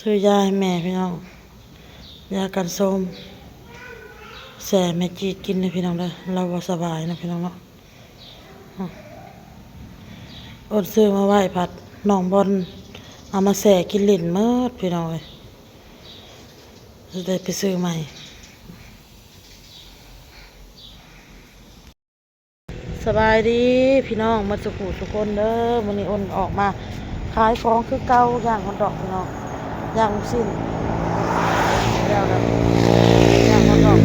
ຊື້ຢາໃຫ້ແມ່ພີ່ນ້ອງ ຢາກັນໂຊມ ແຊ່ແມ່ຈີດກິນເດີພີ່ນ້ອງເດີ ລາວບໍ່ສະບາຍເນາະພີ່ນ້ອງເນາະ. ອົນຊື້ມາໄວ້ພັດນ້ອງບອນເອົາມາແຊ່ກິນຫຼິ້ນໝົດພີ່ນ້ອງເອີຍ ຊິໄດ້ໄປຊື້ໃໝ່. ສະບາຍດີພີ່ນ້ອງໝົດສູ່ຜູ້ສູ່ຄົນເດີ. ມື້ນີ້ອົນອອກມາຂາຍຂອງຄືເກົ່າ ຍ່າງຮອດດອກພີ່ນ້ອງ ຍ່າງລູກຊີ້ນ ແລ້ວກໍຍ່າງຮອດດອກ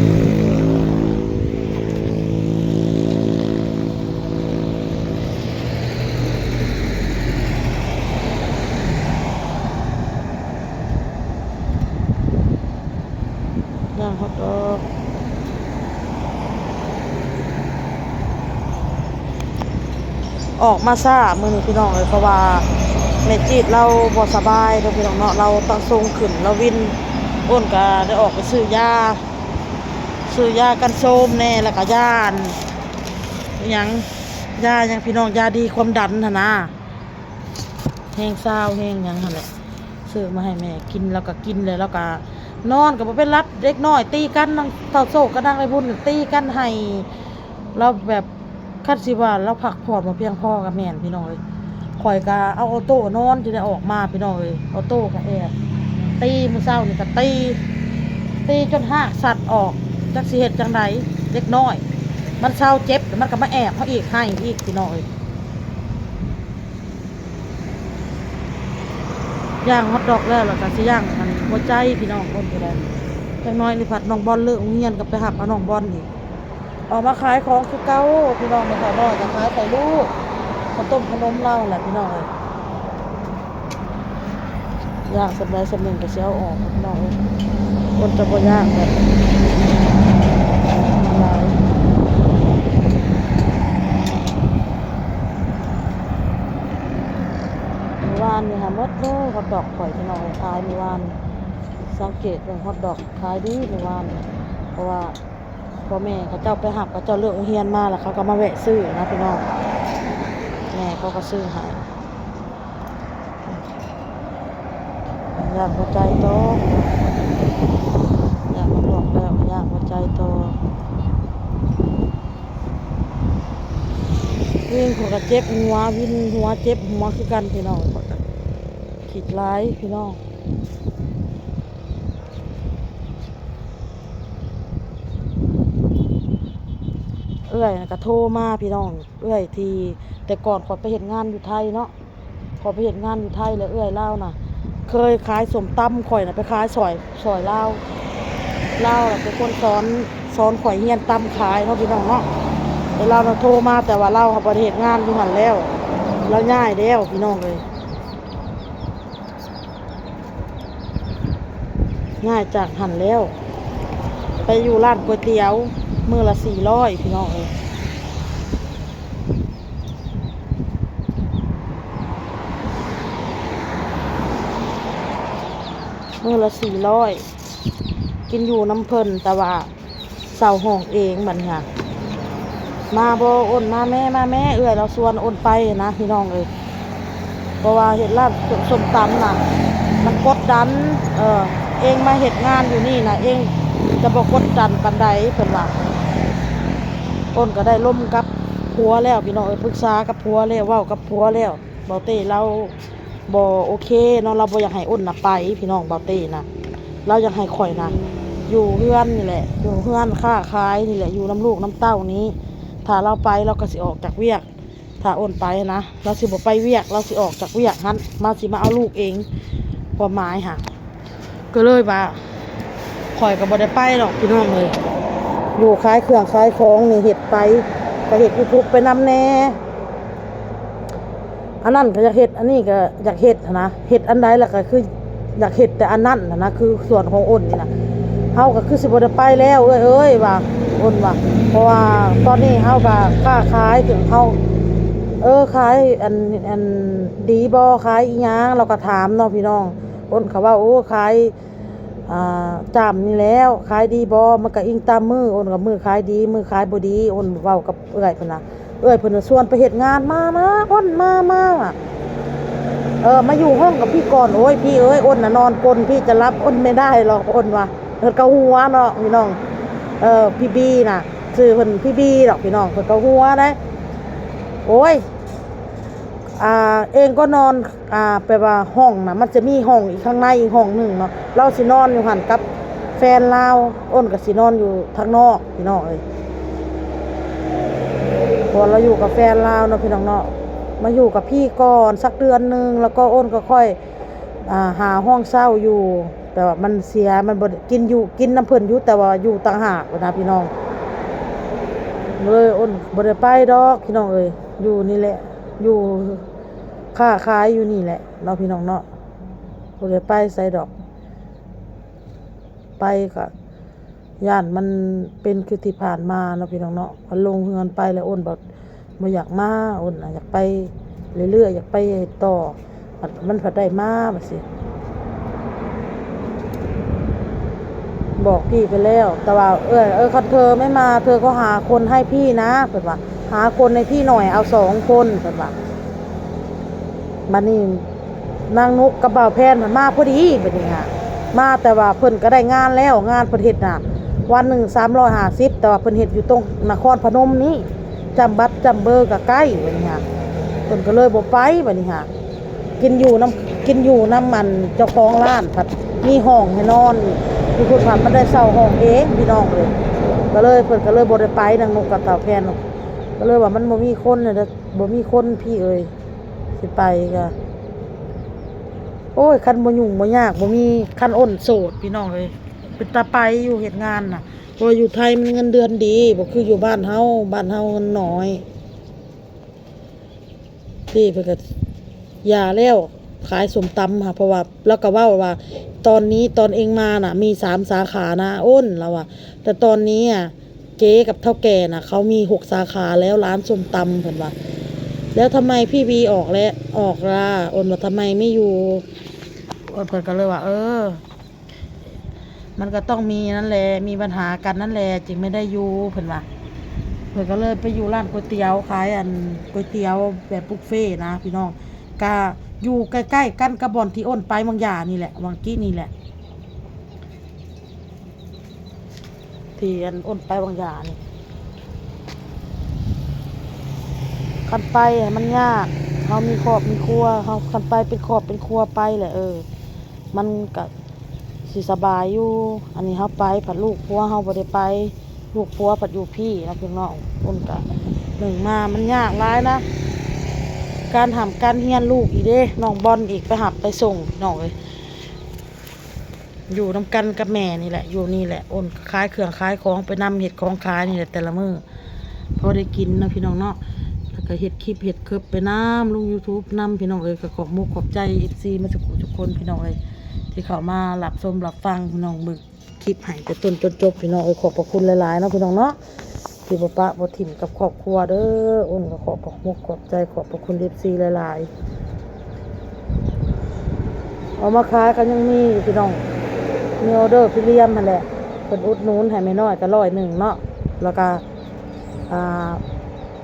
ຍ່າງຮອດດອກ. ອອກມາຊ້າມື້ນີ້ພີ່ນ້ອງເອີຍ ເພາະວ່າແມ່ຈີດລາວບໍ່ສະບາຍເດີພີ່ນ້ອງເນາະ ລາວຕາຊົງຂຶ້ນ ລາວວິນ. ໂອນກໍໄດ້ອອກໄປຊື້ຢາ ຊື້ຢາກັນໂຊມແດ່ ແລ້ວກໍຢາອັນ ອີຫຍັງ ຢາຫຍັງພີ່ນ້ອງ ຢາດີຄວາມດັນຫັ້ນນາ ແຮງຊາວແຮງຫຍັງຫັ້ນແຫຼະ ຊື້ມາໃຫ້ແມ່ກິນ ລາວກໍກິນແລ້ວ ລາວກໍນອນກໍບໍ່ເປັນຫຼັບ. ເດັກນ້ອຍຕີກັນ ນາງທ້າວໂຊກກັບນາງໄລບຸນຕີກັນ ໃຫ້ລາວແບບ ຄັນຊິວ່າລາວພັກຜ່ອນບໍ່ພຽງພໍກໍແມ່ນພີ່ນ້ອງເອີຍ. ຂ້ອຍກໍເອົາອໍໂຕ້ນອນ ຈຶ່ງໄດ້ອອກມາພີ່ນ້ອງເອີຍ ອໍໂຕ້ກໍແອບຕີ ມື້ເຊົ້ານີ້ກໍຕີ ຕີຈົນຮາກສັດອອກ ຈັກຊິເຮັດຈັ່ງໃດ. ເດັກນ້ອຍມັນເຊົາເຈັບ ມັນກໍມາແອບເຮົາອີກ ໄຫ້ອີກພີ່ນ້ອງເອີຍ. ຍ່າງຮອດດອກແລ້ວ ແລ້ວກໍຊິຍ່າງອັນຫົວໃຈພີ່ນ້ອງຄົນກໍໄດ້. ຈັກໜ້ອຍນີ້ພັດນ້ອງບອນເລີກໂຮງຮຽນ ກໍໄປຮັບເອົານ້ອງບອນອີກ. ອອກມາຂາຍຂອງຄືເກົ່າພີ່ນ້ອງ ແມ່ເຖົ້ານ້ອຍກໍຂາຍໄຂ່ລູກ ເຂົ້າຕົ້ມຂະໜົມລາວຫັ້ນແຫຼະພີ່ນ້ອງເອີຍ. ຍ່າງສ່ຳໃດສ່ຳໜຶ່ງກໍຊິເອົາອອກພີ່ນ້ອງເອີຍ ຄົນຈະບໍ່ຍ່າງແບບຫຼາຍ. ມື້ວານນີ້ຫາໝົດເລີຍຮອດດອກຂ້ອຍພີ່ນ້ອງເອີຍ ຂາຍມື້ວານ ສັງເກດເບິ່ງຮອດດອກຂາຍດີມື້ວານ ເພາະວ່າພໍ່ແມ່ເຂົາເຈົ້າໄປຮັບ ເຂົາເຈົ້າເລີກໂຮງຮຽນມາ ແລ້ວເຂົາກໍມາແວະຊື້ນະພີ່ນ້ອງ ແມ່ເຂົາກໍຊື້ໃຫ້. ຢ້ານຫົວໃຈຕໍ່ ຍ່າງຮອດດອກແລ້ວ ຢ້ານຫົວໃຈຕໍ່. ວິນຂ້ອຍກໍເຈັບຫົວ ວິນຫົວເຈັບຫົວຄືກັນພີ່ນ້ອງ ຂ້ອຍກໍຄິດຫຼາຍພີ່ນ້ອງ. ເອື້ອຍນະກະໂທມາພີ່ນ້ອງ ເອື້ອຍທີ່ແຕ່ກ່ອນຂ້ອຍໄປເຮັດງານຢູ່ໄທເນາະ ຂ້ອຍໄປເຮັດງານຢູ່ໄທ ແລ້ວເອື້ອຍລາວນະເຄີຍຂາຍສົ້ມຕຳ ຂ້ອຍນະໄປຂາຍຊ່ອຍ ຊ່ອຍລາວ ລາວນະເປັນຄົນສອນ ສອນຂ້ອຍຮຽນຕຳຂາຍເນາະພີ່ນ້ອງເນາະ. ແລ້ວລາວນະໂທມາ ແຕ່ວ່າລາວຫາບໍ່ໄດ້ເຮັດງານຢູ່ຫັ້ນແລ້ວ ລາວຍ້າຍແລ້ວພີ່ນ້ອງເອີຍ. ຍ້າຍຈາກຫັ້ນແລ້ວ ໄປຢູ່ຮ້ານກ໋ວຍຕຽວ ມື້ລະສີ່ຮ້ອຍພີ່ນ້ອງເອີຍ ມື້ລະສີ່ຮ້ອຍ ກິນຢູ່ນຳເພິ່ນ ແຕ່ວ່າ ເຊົ່າຫ້ອງເອງບັດນີ້ຫາ ມາບໍ່ ໂອນມາແມ້ ມາແມ້ ເອື້ອຍລາວຊວນໂອນໄປນະພີ່ນ້ອງເອີຍ. ເພາະວ່າເຮັດຮ້ານສົ້ມຕຳນະ ມັນກົດດັນ ເອີ ເອງມາເຮັດງານຢູ່ນີ້ນະ ເອງຈະບໍ່ກົດດັນປານໃດ ເພິ່ນວ່າ. ໂອນກໍໄດ້ລົມກັບຜົວແລ້ວພີ່ນ້ອງເອີຍ ປຶກສາກັບຜົວແລ້ວ ເວົ້າກັບຜົວແລ້ວ ເບົາເຕ້ລາວ ບໍ່ໂອເຄເນາະ ລາວບໍ່ຢາກໃຫ້ອົນນະໄປພີ່ນ້ອງ ເບົາເຕ້ນະ ລາວຢາກໃຫ້ຂ້ອຍນະຢູ່ເຮືອນນີ້ແຫຼະ ຢູ່ເຮືອນຄ້າຂາຍນີ້ແຫຼະ ຢູ່ນຳລູກນຳເຕົ້ານີ້ ຖ້າລາວໄປລາວກໍຊິອອກຈາກວຽກ ຖ້າອົນໄປນະ ລາວຊິບໍ່ໄປວຽກ ລາວຊິອອກຈາກວຽກຫັ້ນ ມາ ຊິມາເອົາລູກເອງ ຄວາມໝາຍຫາ ກໍເລີຍວ່າ ຂ້ອຍກໍບໍ່ໄດ້ໄປດອກພີ່ນ້ອງເອີຍ ຢູ່ຂາຍເຄື່ອງຂາຍຂອງນີ້ເຮັດໄປ ກໍເຮັດຢູທູບໄປນຳແດ່. ອັນນັ້ນກໍຢາກເຮັດ ອັນນີ້ກໍຢາກເຮັດຫັ້ນນະ ເຮັດອັນໃດລະກໍຄືຢາກເຮັດແຕ່ອັນນັ້ນຫັ້ນນະ ຄືສ່ວນຂອງອົນນີ້ນະ ເຮົາກໍຄືຊິບໍ່ໄດ້ໄປແລ້ວເອື້ອຍເອີຍວ່າ ອົນວ່າ ເພາະວ່າຕອນນີ້ເຮົາກໍຄ້າຂາຍ ເຖິງເຮົາ ເອີ ຂາຍອັນ ອັນດີບໍ່ ຂາຍອີ່ຫຍັງ ລາວກໍຖາມເນາະພີ່ນ້ອງ ອົນກໍເວົ້າ ໂອ້ ຂາຍ ອ່າ ຈ້າມນີ້ແລ້ວ ຂາຍດີບໍ່ ມັນກໍອີງຕາມມື້ ອົນກໍມື້ຂາຍດີ ມື້ຂາຍບໍ່ດີ ອົນເວົ້າກັບເອື້ອຍເພິ່ນນະ ເອື້ອຍເພິ່ນຊວນໄປເຮັດງານ ມາ ມາ ອົນ ມາ ມາ ວ່າ ເອີ ມາຢູ່ຫ້ອງກັບພີ່ກ່ອນ. ໂອ້ຍ ພີ່ເອີຍ ອ້ນນະນອນກົນ ພີ່ຈະຫຼັບ ອ້ນໄມ່ໄດ້ຫຼອກ ອ້ນວ່າ. ເພິ່ນກໍຫົວເນາະພີ່ນ້ອງ. ເອີ ພີ່ບີນະ ຊື່ເພິ່ນພີ່ບີດອກພີ່ນ້ອງ. ເພິ່ນກໍຫົວໄດ໋. ໂອ້ຍ ອ່າ ເອງກໍນອນ ອ່າ ແປວ່າຫ້ອງນະ ມັນຈະມີຫ້ອງອີກຂ້າງໃນອີກຫ້ອງໜຶ່ງເນາະ. ລາວຊິນອນຢູ່ຫັ້ນກັບແຟນລາວ, ອ້ນກໍຊິນອນຢູ່ທາງນອກພີ່ນ້ອງເອີຍ. ເພາະວ່າລາວຢູ່ກັບແຟນລາວເນາະພີ່ນ້ອງເນາະ. ມາຢູ່ກັບພີ່ກ່ອນສັກເດືອນໜຶ່ງ ແລ້ວກໍອ້ນກໍຄ່ອຍ ອ່າ ຫາຫ້ອງເຊົ່າຢູ່. ແຕ່ວ່າມັນເສຍ ມັນບໍ່ໄດ້ ກິນຢູ່ ກິນນຳເພິ່ນຢູ່ ແຕ່ວ່າຢູ່ຕ່າງຫາກນະພີ່ນ້ອງ. ເລີຍອ້ນບໍ່ໄດ້ໄປດອກພີ່ນ້ອງເອີຍ. ຢູ່ນີ້ແຫຼະ ຢູ່ຄ້າຂາຍຢູ່ນີ້ແຫຼະເນາະພີ່ນ້ອງເນາະ. ບໍ່ໄດ້ໄປໃສດອກ ໄປກໍຢ້ານມັນເປັນຄືທີ່ຜ່ານມາເນາະພີ່ນ້ອງເນາະ. ພັດລົງເຮືອນໄປແລ້ວ ອ້ນບໍ່ ບໍ່ຢາກມາ, ອ້ນນະຢາກໄປເລື້ອຍໆ ຢາກໄປຕໍ່. ມັນ ມັນພັດໄດ້ມາ ວ່າຊີ້. ບອກພີ່ໄປແລ້ວ ແຕ່ວ່າ ເອີ ເອີ ຄັນເທີໄມ່ມາ ເທີກໍຫາຄົນໃຫ້ພີ່ນະ ເພິ່ນວ່າ. ຫາຄົນໃຫ້ພີ່ໜ້ອຍ ເອົາສອງຄົນ ເພິ່ນວ່າ. ບັດນີ້ນາງນຸກກັບບ່າວແພນມັນມາພໍດີ ບັດນີ້ຫາ ມາ ແຕ່ວ່າເພິ່ນກໍໄດ້ງານແລ້ວ ງານເພິ່ນເຮັດນະ ວັນໜຶ່ງສາມຮ້ອຍຫ້າສິບ ແຕ່ວ່າເພິ່ນເຮັດຢູ່ຕົງນະຄອນພະນົມນີ້ ຈຳບັດຈຳເບີກໍໃກ້ ບັດນີ້ຫາ ເພິ່ນກໍເລີຍບໍ່ໄປ ບັດນີ້ຫາ. ກິນຢູ່ນຳ ກິນຢູ່ນຳອັນເຈົ້າຂອງຮ້ານ ພັດມີຫ້ອງໃຫ້ນອນຢູ່ພຸ້ນ ພັດມັນໄດ້ເຊົ່າຫ້ອງເອງພີ່ນ້ອງເອີຍ. ກໍເລີຍ ເພິ່ນກໍເລີຍບໍ່ໄດ້ໄປ ນາງນົກກັບບ່າວແພນ ກໍເລີຍວ່າມັນບໍ່ມີຄົນນະ ບໍ່ມີຄົນພີ່ເອີຍ. ຊິໄປກະ ໂອ້ຍ ຄັນບໍ່ຫຍຸ້ງບໍ່ຍາກ ບໍ່ມີ ຄັນອ້ນໂສດພີ່ນ້ອງເອີຍ ເປັນຕາໄປຢູ່ເຮັດງານນະ. ເພາະວ່າຢູ່ໄທມັນເງິນເດືອນດີ ບໍ່ຄືຢູ່ບ້ານເຮົາ ບ້ານເຮົາເງິນໜ້ອຍ. ທີ່ເພິ່ນກໍຢ່າແລ້ວ ຂາຍສົ້ມຕຳຫາ ເພາະວ່າລາວກໍເວົ້າວ່າ ຕອນນີ້ ຕອນເອງມານະ ມີສາມສາຂານະ ອ້ນ ລາວວ່າ ແຕ່ຕອນນີ້ອະ ເຈກັບເຖົ້າແກ່ນະ ເຂົາມີຫົກສາຂາແລ້ວ ຮ້ານສົ້ມຕຳ ເພິ່ນວ່າ. ແລ້ວທຳໄມພີ່ບີອອກແລ້ວ ອອກລະ? ອ້ນວ່າ ທຳໄມໄມ່ຢູ່? ເພິ່ນກໍເລີຍວ່າ ເອີ ມັນກໍຕ້ອງມີນັ້ນແຫຼະ ມີບັນຫາກັນນັ້ນແຫຼະ ຈຶ່ງໄມ່ໄດ້ຢູ່ ເພິ່ນວ່າ. ເພິ່ນກໍເລີຍໄປຢູ່ຮ້ານກ໋ວຍຕຽວ ຂາຍອັນກ໋ວຍຕຽວແບບບຸບເຟນະພີ່ນ້ອງ. ກະຢູ່ໃກ້ໆກັນກັບບ່ອນທີ່ອ້ນໄປຫວ່າງຢານີ້ແຫຼະ ຫວ່າງກີ້ນີ້ແຫຼະ. ທີ່ອັນອ້ນໄປຫວ່າງຢານີ້ ຄັນໄປໃຫ້ມັນຍາກ ເຮົາມີຄອບມີຄົວ ເຮົາ ຄັນໄປເປັນຄອບເປັນຄົວໄປແຫຼະ ເອີ ມັນກະຊິສະບາຍຢູ່. ອັນນີ້ເຮົາໄປ ພັດລູກຜົວເຮົາບໍ່ໄດ້ໄປ ລູກຜົວພັດຢູ່ພີ້ນະພີ່ນ້ອງ. ອ້ນກະ ໜຶ່ງມາມັນຍາກຫຼາຍນະ ການຮ່ຳການຮຽນລູກອີກເດ້. ນ້ອງບອນອີກ ໄປຮັບໄປສົ່ງພີ່ນ້ອງເອີຍ. ຢູ່ນຳກັນກັບແມ່ນີ້ແຫຼະ ຢູ່ນີ້ແຫຼະ ອ້ນກໍຂາຍເຄື່ອງຂາຍຂອງໄປນຳ ເຮັດຂອງຂາຍນີ້ແຫຼະ ແຕ່ລະມື້ພໍໄດ້ກິນເນາະພີ່ນ້ອງເນາະ. ແລ້ວກໍເຮັດຄລິບເຮັດເຄີບໄປນຳ ລົງຢູທູບນຳ ພີ່ນ້ອງເອີຍ. ກໍຂອບມຸກຂອບໃຈເອັຟຊີໝົດທຸກຜູ້ທຸກຄົນ ພີ່ນ້ອງເອີຍ ທີ່ເຂົ້າມາຮັບຊົມຮັບຟັງ ພີ່ນ້ອງເບິ່ງຄລິບໃຫ້ແຕ່ຕົ້ນຈົນຈົບ ພີ່ນ້ອງເອີຍ. ຂອບພະຄຸນຫຼາຍໆເນາະ ພີ່ນ້ອງເນາະ. ທີ່ບໍ່ປະບໍ່ຖິ້ມກັບຄອບຄົວເດີ. ອ້ນກໍຂອບພະມຸກຂອບໃຈ ຂອບພະຄຸນເອັຟຊີຫຼາຍໆ. ເອົາມາຂາຍກໍຍັງມີຢູ່ພີ່ນ້ອງ ມີອໍເດີພີ່ລຽມຫັ້ນແຫຼະ ເພິ່ນອຸດໜູນໃຫ້ແມ່ນ້ອຍກໍຮ້ອຍໜຶ່ງເນາະ. ແລ້ວກໍ ອ່າ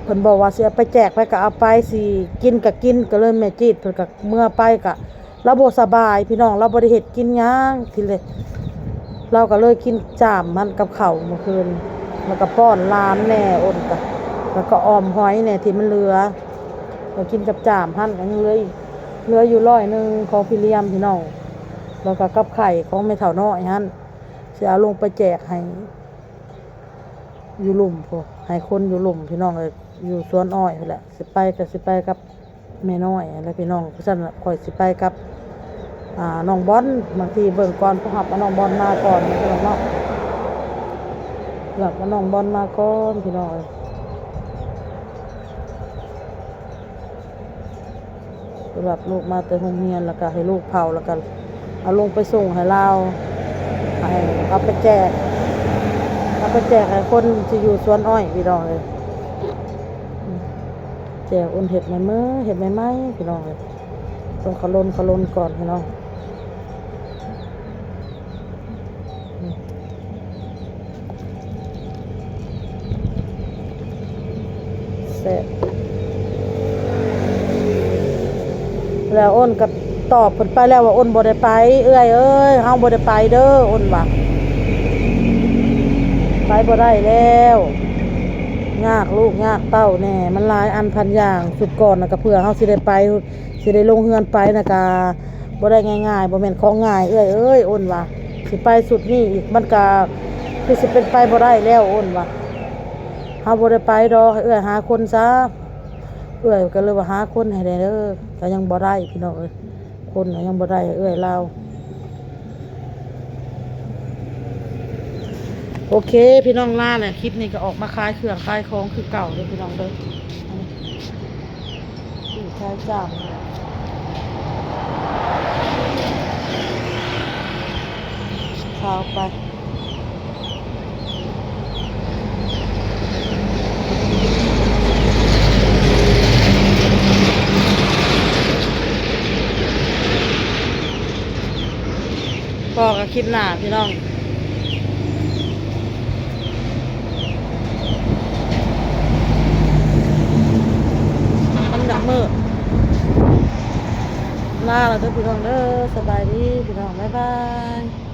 ເພິ່ນບອກວ່າຊິເອົາໄປແຈກໃຜກໍເອົາໄປ ຊິກິນກໍກິນ. ກໍເລີຍແມ່ຈີດເພິ່ນກໍເມືອໄປ ກໍລາວບໍ່ສະບາຍພີ່ນ້ອງ ລາວບໍ່ໄດ້ເຮັດກິນຫຍັງ ທີແລກລາວກໍເລີຍກິນຈ້າມຫັ້ນກັບເຂົ້າມື້ຄືນ ແລ້ວກໍປ້ອນຫຼານແດ່ ອ້ນກໍ ແລ້ວກໍອອມຫອຍແດ່ທີ່ມັນເຫຼືອ ກໍກິນກັບຈ້າມຫັ້ນ ກໍຍັງເຫຼືອອີກ ເຫຼືອຢູ່ຮ້ອຍໜຶ່ງຂອງພີ່ລຽມພີ່ນ້ອງ ແລ້ວກໍກັບໄຂ່ຂອງແມ່ເຖົ້ານ້ອຍຫັ້ນ ຊິເອົາລົງໄປແຈກໃຫ້ຢູ່ລຸ່ມພຸ້ນ ໃຫ້ຄົນຢູ່ລຸ່ມພີ່ນ້ອງເອີຍ ຢູ່ສວນອ້ອຍພຸ້ນແຫຼະ. ຊິໄປກໍຊິໄປກັບ ແມ່ນ້ອຍຫັ້ນແຫຼະພີ່ນ້ອງ. ເພາະສະນັ້ນຂ້ອຍຊິໄປກັບ ອ່າ ນ້ອງບອນ ບາງທີເບິ່ງກ່ອນ ເພາະຮັບເອົານ້ອງບອນມາກ່ອນເນາະ ພີ່ນ້ອງເນາະ ຮັບເອົານ້ອງບອນມາກ່ອນ ພີ່ນ້ອງເອີຍ. ໄປຮັບລູກມາແຕ່ໂຮງຮຽນ ແລ້ວກໍໃຫ້ລູກເຜົາ ແລ້ວກໍເອົາລົງໄປສົ່ງໃຫ້ລາວ ໃຫ້ເອົາໄປແຈກ ເອົາໄປແຈກໃຫ້ຄົນທີ່ຢູ່ສວນອ້ອຍ ພີ່ນ້ອງເອີຍ. ແຈ່ວອຸ່ນເຮັດໃໝ່ໆ ເຮັດໃໝ່ໆ ພີ່ນ້ອງເອີຍ ຕ້ອງຂະຫຼົ່ນຂະຫຼົ່ນກ່ອນ ພີ່ນ້ອງ ແຊບ. ແລ້ວອ້ນກໍຕອບເພິ່ນໄປແລ້ວວ່າ ອ້ນບໍ່ໄດ້ໄປ ເອື້ອຍເອີຍ ເຮົາບໍ່ໄດ້ໄປເດີ ອ້ນວ່າ ໄປບໍ່ໄດ້ແລ້ວ ຍາກລູກຍາກເຕົ້າແດ່ ມັນຫຼາຍອັນພັນຢ່າງ ຊຸດກ່ອນນະກໍເພື່ອເຮົາຊິໄດ້ໄປ ຊິໄດ້ລົງເຮືອນໄປນະກະ ບໍ່ໄດ້ງ່າຍໆ ບໍ່ແມ່ນຂອງງ່າຍ ເອື້ອຍເອີຍ ອ້ນວ່າ ຊິໄປຊຸດນີ້ອີກ ມັນກະຄືຊິເປັນໄປບໍ່ໄດ້ແລ້ວ ອ້ນວ່າ ເຮົາບໍ່ໄດ້ໄປດອກ ໃຫ້ເອື້ອຍຫາຄົນຊະ ເອື້ອຍກໍເລີຍວ່າ ຫາຄົນໃຫ້ແດ່ເດີ ກໍຍັງບໍ່ໄດ້ພີ່ນ້ອງເອີຍ ຄົນກໍຍັງບໍ່ໄດ້ ເອື້ອຍລາວ. ໂອເຄ ພີ່ນ້ອງ ລາແຫຼະ ຄລິບນີ້ກໍອອກມາຂາຍເຄື່ອງຂາຍຂອງຄືເກົ່າເດີພີ່ນ້ອງເດີ ນີ້ ຊື້ຂາຍຈ້າມ ຂ່າວໄປ ພໍ້ກັນຄລິບໜ້າພີ່ນ້ອງ ມັນຢາກມືດ ລາແລ້ວເດີພີ່ນ້ອງເດີ ສະບາຍດີພີ່ນ້ອງ ບາຍບາຍ.